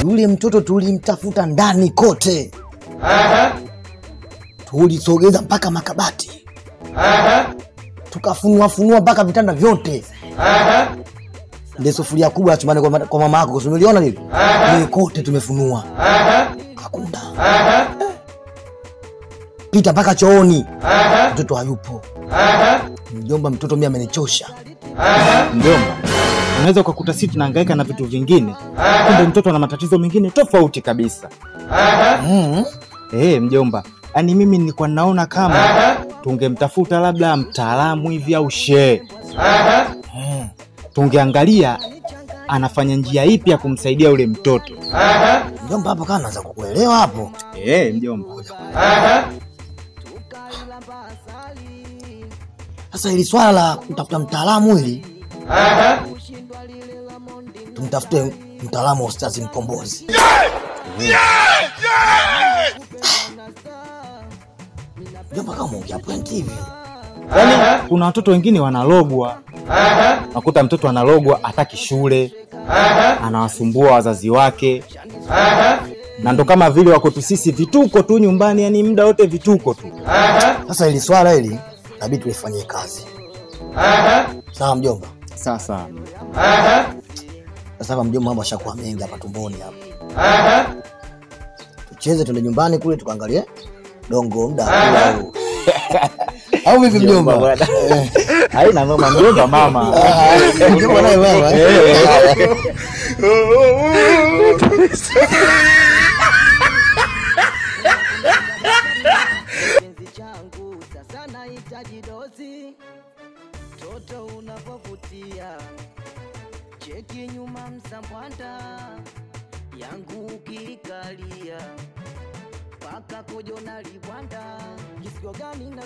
Yule mtoto tulimtafuta ndani kote. Tulisogeza mpaka makabati. Tukafunua funua mpaka vitanda vyote. Ndio sufuria kubwa ya chumbani kwa mama yako, uliona lile? Ni kote tumefunua. Hakuna. Pita mpaka chooni. Mtoto hayupo. Mjomba, mtoto mimi amenichosha. Mjomba, unaweza ukakuta sisi tunahangaika na vitu vingine, kumbe mtoto ana matatizo mengine tofauti kabisa. Mjomba, yani mimi nilikuwa naona kama tungemtafuta labda mtaalamu hivi au shehe. Tungeangalia anafanya njia ipi ya kumsaidia yule mtoto. Mjomba, hapo kama naanza kukuelewa hapo. Mjomba. Sasa ili swala la kutafuta mtaalamu hili, tumtafute mtaalamu wa Ustazi Mkombozi. Mjomba, kama umeongea point hivi. Yaani kuna watoto wengine wanalogwa. Nakuta mtoto analogwa hataki shule, anawasumbua wazazi wake. Na ndo kama vile wako tu sisi vituko tu nyumbani, yani muda wote vituko tu. Sasa ili swala hili inabidi tulifanyie kazi. Sawa mjomba? Sawa sawa. Sasa hapa mjomba, mambo yashakuwa mengi hapa tumboni hapa. Tucheze tuende nyumbani kule tukaangalie dongo muda kula huu. Au vipi mjomba? Haina mama, mjomba mama. Mjomba naye mama. Toto unapovutia, cheki nyuma msambwanda yangu ukikalia paka kojo na libwanda kisio gani na